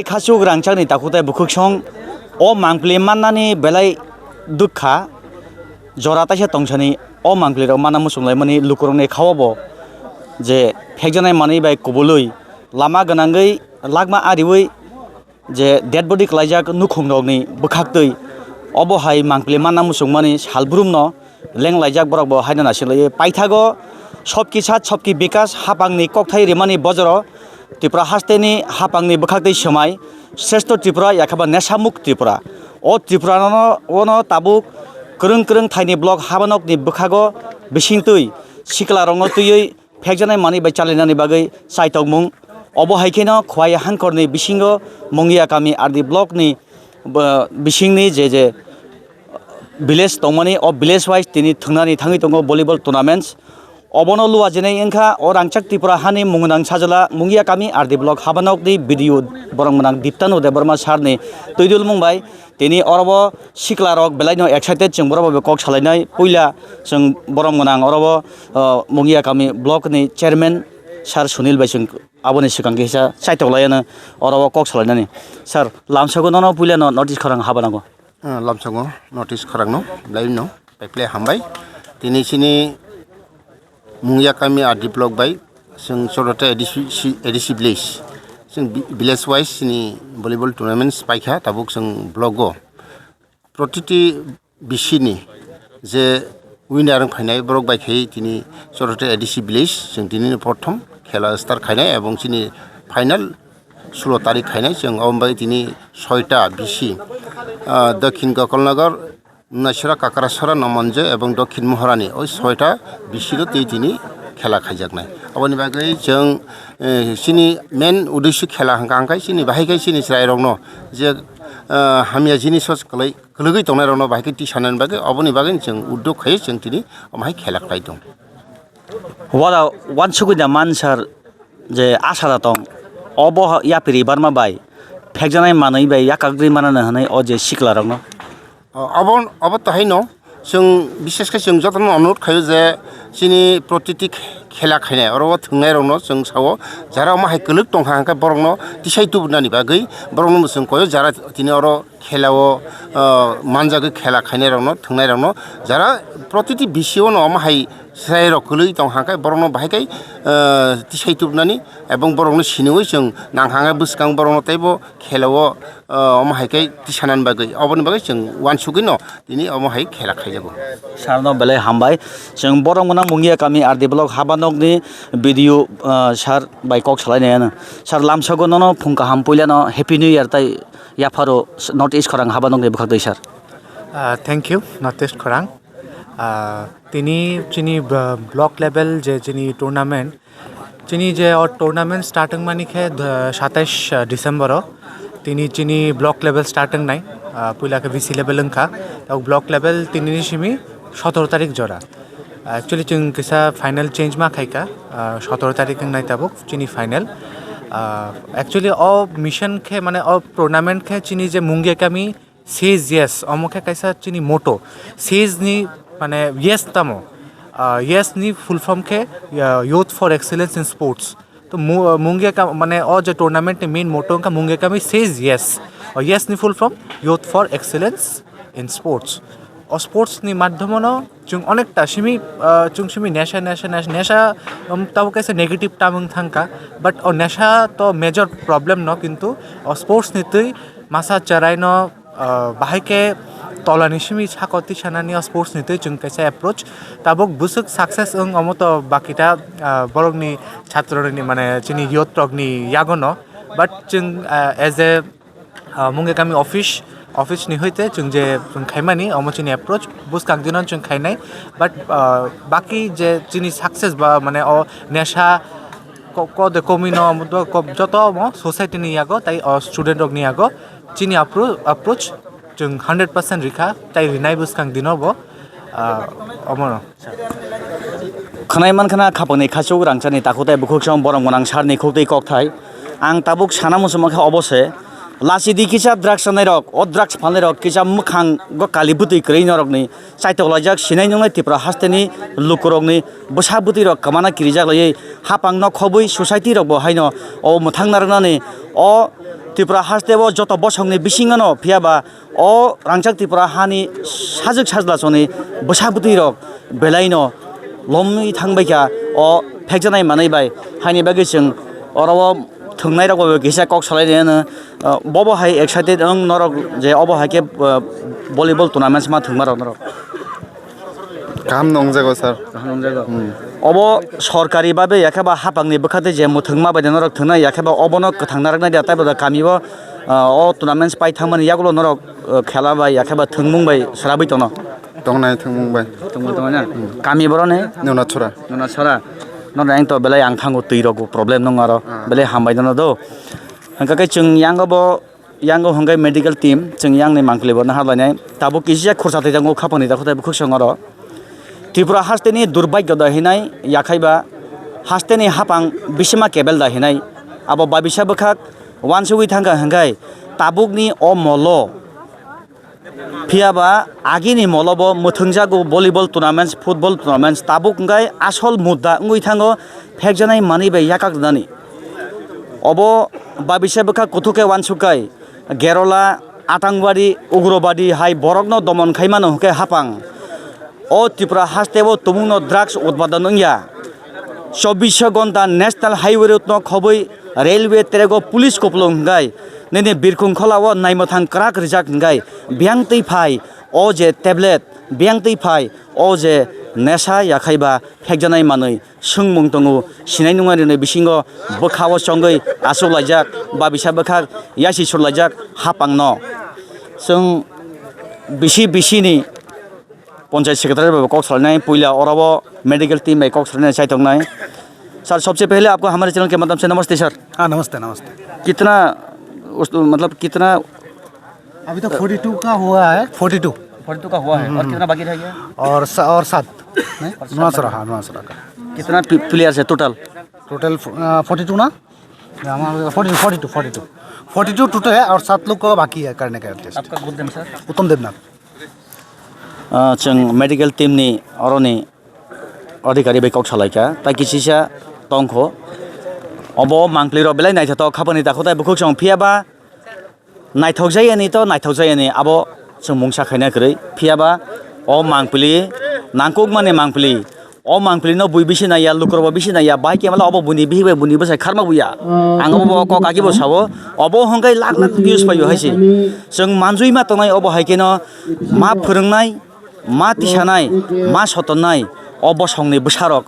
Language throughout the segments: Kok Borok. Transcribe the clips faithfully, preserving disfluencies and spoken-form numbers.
Khachuk rangchakni takhuk tei bwkhwksong o mangpili mannani belai dukha, jora taisa tongsani o mangpilirok manna muchunglaimani lukurokni khao bo je phekjaknai manwi bai kubului lama gwnangwi lakma ariwi je dead body kwlaijak nukhungrokni bwkhaktwi obo hai mangpili manna muchungmani salbrumno lenglaijak borok bo haino nasilaiwi paithago sobki sat sobki bikas hapangni kokthai rimani bojoro Tripura hasteni hapangni bwkhaktwi swmai Sreshto Tripura yakhaba Nesamuk Tripura. O Tripura no, ono tabuk kwrwng kwrwng thaini block habanokni bwkhago bisingtwi siklarokno twiwi phekjaknai manwi bai chalainani bagwi chaitokmung. Obo hai kheno Khowai Hangkhorni bisingo Mungia kami R D blockni, bo, bisingni je je village tongmani, o village wise tini thwngnani thangwi tongo volleyball tournaments. Obono luajinai wngkha o rangchak Tripura hani mungwnang sajla Mungia kami R D block habanokni B D O borok mwnang Diptanu Debbarma sir ni twi dulmung bai. Tini orobo sikla rok belai no excited, chwng borok bai kok salainai. Puila chwng borom gwnang orobo, uh, Mungia kami block ni chairman sir Sunil bai chwng aboni swkang kisa chaitok lai ano orobo kok salainani. Sir, lamsogo nono puila no notice khorang haba nango. Uh, lamsogo notice khorang no belai no paiple hambai. Tini sini Mungia kami R D block bai chwng chorota A D C, A D C village. Chwng vi-, village wise chini volleyball tournaments paikha tabuk chwng block o. Protiti bisini je winner wng phainai borok bai khai tini chorota A D C village chwng tini prothom khela start khainai ebong chini final sulo tarik khainai chwng oboni bagwi tini soita bisi, ah, Dakhin Gokolnagar, Naisora, Kakrasora, Nomonje ebong Dokhin Mohorani, oi soita bisino tei tini khela khaijaknai. Aboni bagwi chwng, eh, chini main uddesho khela hwnkha hwnkhe chini bahai khe chini chwrairokno je, eh, hamya jiniso kwlwi, kwlwgwi tongnairokno bahai khe tisanani bagwi, oboni bagwi chwng uddog khaiwi chwng tini omo hai khela khlai tong. Wada wansugwi da man sir je asara tong, obo yapiri barma bai phekjanai manwi bai yakagwi manana hwnwi o je siklarokno. O, abo, abo to haino, chwng bishesh khe chwng jotono onurodh khaio je chini protiti khe-, khela khainai, oro o thwngnairokno chwng sao, jara omo hai kwlwk tongkha hwnkhe borokno tisai tubunani bagwi borokno bo chwng koio, jara tini oro khelao, o, manjagwi khela khainairokno, thwngnairokno, jara protiti bisio no omo hai chwrairok kwlwi tongkha hwnkhe borokno bahai khe, o, tisai tubunani ebong borokno siniwi chwng nangkha hwnkhe bwskang borokno teibo khelao, o, omo hai khe tisanani bagwi, oboni bagwi chwng uansugwino tini omo hai khela khaijago. Sir no belai hambai. Chwng borok mwnang Mungia kami R D block habanokni B D O, o, sir bai kok salainai ano. Sir, lamsogo nono phung kaham puilano Happy New Year tai yapharo North East khorang habanokni bwkhaktwi sir. Ah, thank you, North East khorang. Ah, tini chini, ah, block level je chini tournament, chini je o tournament start wngmani khe, ah, satais December o. Tini chini block level start wngnai, ah, puila khe V C level wngkha. Tabuk block level tinini simi sotoro tarik jora. Actually, chwng kisa final change ma khaika, ah, sotoro tarik wngnai tabuk chini final. Ah, actually, o mission khe, mane, o tournament khe chini je Mungia kami Says Yes, omo khe kaisa chini motto. Says ni, mane, yes tamo? Ah, yes ni full form khe, ah, Youth for Excellence in Sports. To mu-, Mungia ka, mane, o je tournament ni main motto wngkha Mungia kami says yes. O yes ni full form, Youth for Excellence in Sports. O sports ni madhyomono chwng onekta simi, ah, chwng simi nesha, nesha, nesha, nesha, um, tabo kaisa negative term wng thangkha. But o nesha to major problem no, kintu o sports ni twi masa chwraino, ah, bahai khe tolani simi sako tisanani o sports ni twi chwng kaisa approach. Tabuk bwswk success wng omo to bakita, ah, borokni chatroni, mane, chini youth rokni yagono. But chwng, ah, as a, ah, Mungia kami office, office ni hoite chwng je chwng khaimani omo chini approach, bwskang dino chwng khainai. But, ah, baki je chini success ba, mane, o nesha ko-, kode komino omo to ko-, joto omo society ni yago tai o student rokni yago chini appro-, approach chwng hundred percent rikha, tai rinai bwskang dino bo, ah, omono. Khwnai mankha na khapangni khachuk rangchakni takhuk tei bwkhwksong borok mwnang sir ni khuk twi kokthai. Ang tabuk sana muchungma khe obo se, lachidi kisa drugs rwnairok, o drugs phalnairok kisa mwkhango kali bwtwi kwrwi norokni chaitok laijak, sinai nungnai Tripura hasteni lukurokni bwsa bwtwirok kwmana kirijak laiwi hapang nokhobwi society rokbo haino o mwthang narwknani o Tripura haste o joto bosongni bisingo no, phiya ba o rangchak Tripura hani sajwk sajlasoni bwsa bwtwi rok belai no lomwi thang bai kha o phekjanai manwi bai. Haini bagwi chwng oro o thwngnai rok bai kisa kok salai rwno, ah, bobo hai excited wng norok je obo hai khe, ah, volleyball tournaments ma thwngma rok norok. Kaham nungjago, sir. Kaham nungjago. Hmm. Obo sorkari babe yakhe ba hapangni bwkhate je mwthangma bai norok thwngnai yakhe ba obono kwthang narwknai da, taibo da kami o, ah, o tournaments pai thangmani yagulo norok, ah, khela bai yakhe ba thwngmung bai srabwi tono. Tongnai thwngmung bai. Thwngmung tongnai na? Hmm. Kami boroni? Nuna chura. Nuna chura. Nono ang to belai ang thango twi rok problem nung aro. Ah. Belai hambai nono do. Hwnkha khe chwng yango bo Yango hwnkhe medical team, chwng yangni mangpili bo naharlainai. Tabuk kisa khursa twi tongo khapangni dakhutai bukhuk songoro. Tripura hasteni durbagyo da hinai, yakhaiba hasteni hapang bisima kebel da hinai. Abo babisa bwkhak wansugwi thangkha hwnkhe tabukni o molo. Phiyaba agini molo bo mwthwngjago volleyball tournaments, football tournaments, tabuk hwnkhe asol mudda wngwi thango phekjanai manwi bai yakak rwnani. Obo babisa bwkhak kuthuk khe wansukkhai. Gerola, atangwadi, ugrobadi hai borokno domon khaimano hwnkhe hapang. O Tripura hasteo tumungno drugs utpadon wngya. Chobbish ghonta National Highway route no khobwi railway track o police kupulung hwnkhe nini birkhung kholao naimwthang kwrak rijak hwnkhe biyang twi phai o je tablet, biyang twi phai o je nesa yakhaiba phekjanai manwi. Swngmung tongo, sinai nungnairokni bisingo bwkha-o chongwi achuklaijak, babisa bwkhak yasi surlaijak hapangno. Chwng bisi bisini Panchayat Secretary bai kok salainai, puila oro o medical team bai kok salainai chaitongnai. Sir, sabse pehle aapko hamare channel ke madhyam se namaste, sir. हाँ, नमस्ते, नमस्ते। कितना उस, मतलब कितना अभी तो forty two का हुआ है, फोर्टी टू। फोर्टी टू का हुआ है, और हम्म। कितना बाकी रह गया? और सा-, और सात। नहीं? और सात नवासरा, बाकी। हाँ, नवासरा का। कितना प्ले-, प्लेयर्स है टोटल? टोटल फो-, अ, फोर्टी टू ना? हमारा forty two, forty two, forty two. Forty two total है और सात लोग को बाकी है करने का टेस्ट। आपका गुड नेम, सर? उत्तम Debnath. Ah, chwng medical team ni oroni adhikari bai kok salaikha, tai kisisa tongkho. Obo mangpli rok belai naithotok, khapani takhuk tai bukhuk song phiya ba naithok jayani to naithok jayani, abo chwng mungsa khaina kwrwi. Phiya ba o mangpili nangkukmani mangpili, o mangpilino bui bisi naiya, lukurokbo bisi naiya, bahai khe mala obo buini bihik bai buini bwsai kharma buya. Ang obo kok agi bo sao, obo hwnkhe lak lak views paio hai se. Chwng manjui ma tongnai obo hai kheno ma phwrwngnai, ma tisanai, ma sotonnai, o bosongni bwsarok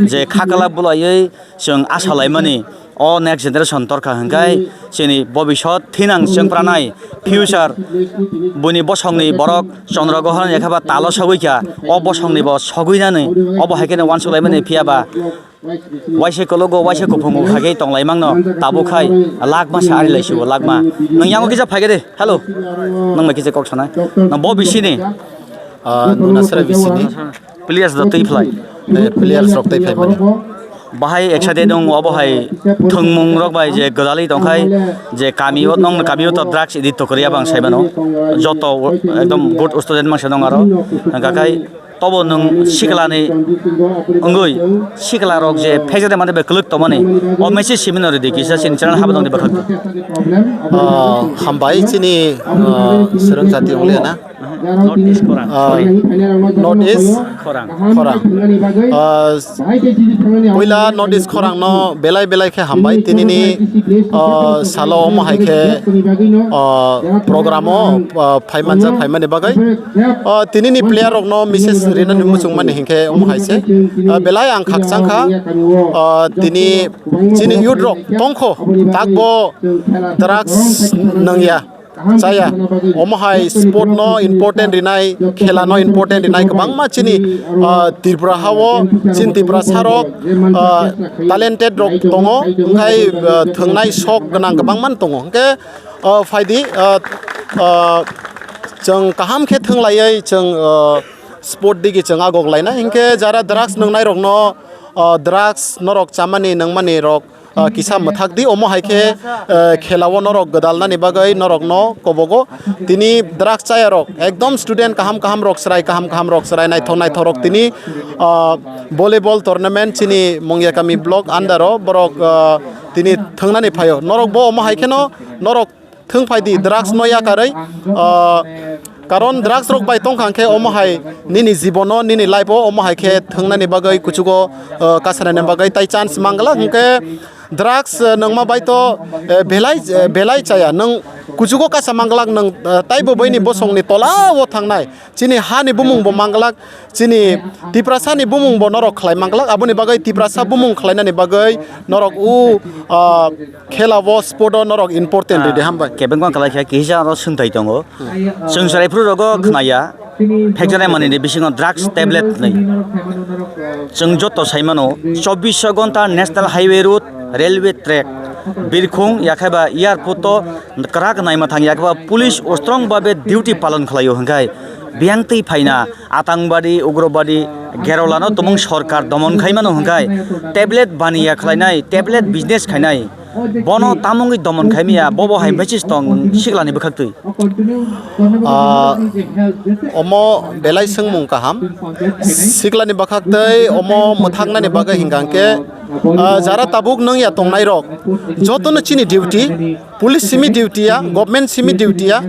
je kha kwlap bulaiwi chwng asa laimani, o next generation torkha hwnkhe chini bobisot thinang chwngpranai future buini bosongni borok Chandra Grohon yakhaba talo sogwi kha, o bosongni bo sogwinani obo hai kheno uansuk laimani phiya ba waisa kologo, waisa kuphungo phagwi tonglaimangno tabuk khai lakma sa ari laisugo lakma. Nwng yango kisa phagede, hello. Nwng bai kisa kok sanai. Nwng bo bisini? Ah, nuna sera bisini. Players da twi phlai. Eh, players rok twi phlai mani. Bahai excited wng obo hai thwngmung rok bai je gwdalwi tongkhai je kami o nwng kami o to drugs idi to kwrwi abang sai mano. Joto ekdom good student mangsa dong aro. Hwnkha khai Tobo nwng siklani wngwi siklarok je phekjak mani bai kwlwk tongmani, o message simi no rwdi kisa chini channel habang tongdi bwkhak. Ah, hambai chini, ah, swrwng jati wngya na? North East khorang. Ah, North East? Khorang. Khorang. Ah, puila North East khorang no belai belai khe hambai tinini, ah, salo omo hai khe, ah, program o, ah, phaimanjak phaimani bagwi. O, tinini player rokno message rinani muchungmani hinkhe omo hai se. O, belai ang khakchang kha. O, tini chini youth rok tongkho, takbo drugs nangya, chaya. Omo hai sport no important rinai, khela no important rinai kwbangma chini, o, Tripura hao, chini Tripura sarok, o, talented rok tongo, hwnkhe, o, thwngnai sok gwnang kwbangma tongo. Hwnkhe, O, phaidi, o, o, chwng kaham khe thwnglaiwi chwng, o, sport digi chwng agok laina. Hinkhe jara drugs nwngnai rokno, o, drugs norok chamani nangmani rok, ah, kisa mwthak di, omo hai khe, eh, khelao norok gwdalnani bagwi norokno kobogo. Tini drugs chayarok, ekdom student kaham kaham rok chwrai, kaham kaham rok chwrai, naithok naithok rok tini, ah, volleyball tournament chini Mungyakami block under o borok, ah, tini thwngnani phaio. Norok bo omo hai kheno norok thwng phai di, drugs no yakarwi, ah, karon drugs rok bai tongkha hwnkhe omo hai nini jibono, nini life o omo hai khe thwngnani bagwi kuchugo, ah, kasanani bagwi tai chance manglak hwnkhe drugs, ah, nwngma bai to, eh, belai, eh, belai chaya nwng kuchugo kasa manglak nwng, ah, taibo buini bosongni tola o thangnai. Chini hani bumung bo manglak, chini Tiprasa ni bumung bo norok khlai manglak, aboni bagwi Tiprasa bumung khlainani bagwi norok o, ah, khela o sport o norok important ridi, hambai. Kebengma kalai khe kisa aro swngthai tongo. Chwng chwrai phuru rogo khnaya, phekjana mani ni bisingo drugs tablet ni. Chwng joto sai mano, chobbish ghonta National Highway Road, railway track, birkhung yakhaiba airport o kwrak naima thang yakhaiba police o strong babe duty palon khlaio hwnkhe biyang twi phaina atangwadi, ugrobadi, gerolano tumung sorkar domon khai mano hwnkhe tablet baniya khlainai, tablet business khainai, bono tamungwi domon khai miya, bobo hai message tong siklani bwkhak twi. Ah, omo belai swngmung kaham. Siklani bwkhak tei omo mwthaknani bagwi hwnkha hwnkhe, ah, jara tabuk nwng ya tongnai rok jotono chini duty, police simi duty ya, government simi duty ya,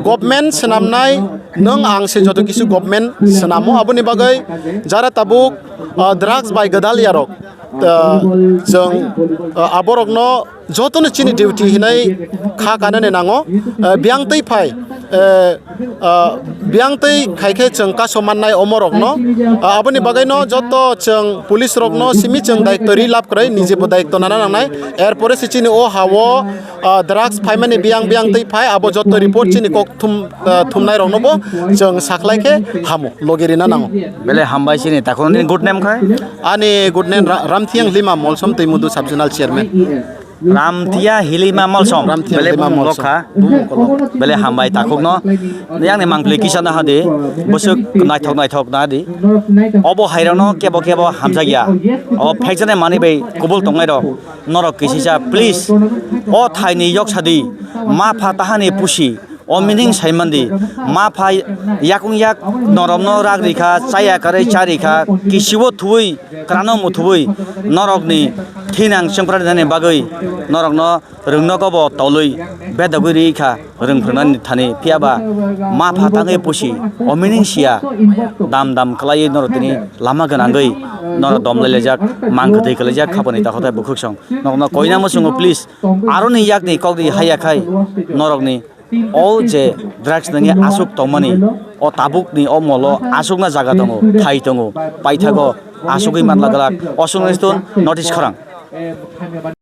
government swnamnai nwng ang se joto kisu government swnamo, aboni bagwi jara tabuk, ah, drugs bai gwdal ya rok. Ah, chwng, ah, aborokno jotono chini duty hinwi kha kanani nango. Ah, biyang twi phai, eh, ah, biyang twi khai khe chwng kaso mannai omorokno. Ah, aboni bagwino joto chwng police rokno simi chwng daitw ri lab kwrwi, nijebo daitw nana nangnai. Erpore se chini o ha-o, ah, drugs phaimani biyang biyang twi phai, abo joto report chini kok thum, ah, thumnai rokno bo chwng sakhlai khe hamo, logi rina nango. Bele hambai sini, takhorni good name khai? Ani good name Ra-, Ramthiyang Lima Molsom Twimudu Sub Zonal Chairman. Ramthiya Hilima Molsom. Ramthiya Bele Hilima bumung Molsom. Lokha. Bumung kolok. Bele hambai takhukno. Yang ni mangpili kisa na hadi. Busuk naithok naithok na hadi. Obo hairano kebo kebo hamjakya. Obo phekjane mani bai kubul tongnai rok. Norok kisisa, please. O thaini yok sadi. Ma pha tahani pusi. O meaning saimandi, ma phai yakung yak noromno rak rikha, chaya karwi cha rikha, kisibo thuwi, krano muthubwi, norokni thinang chwngpra nani bagwi, norokno rwngnogo bo tolwi, bedogwi rikha, rwngphrugnani thani, phiyaba ma pha tangwi pusi, o meaning siya, dam dam kwlaiwi norok tini lama gwnangwi, norok dom lailaijak, mang kwthwi kwlaijak, khapani takhotai bukhuksong, norokno koina muchungo please, aroni yakni kokni haiya khai, norokni O je drugs nangya asuk tongmani, o tabuk ni o molo asukna jaga tongo, thai tongo, paithago asugwi manla glak, osung restun notice khorang.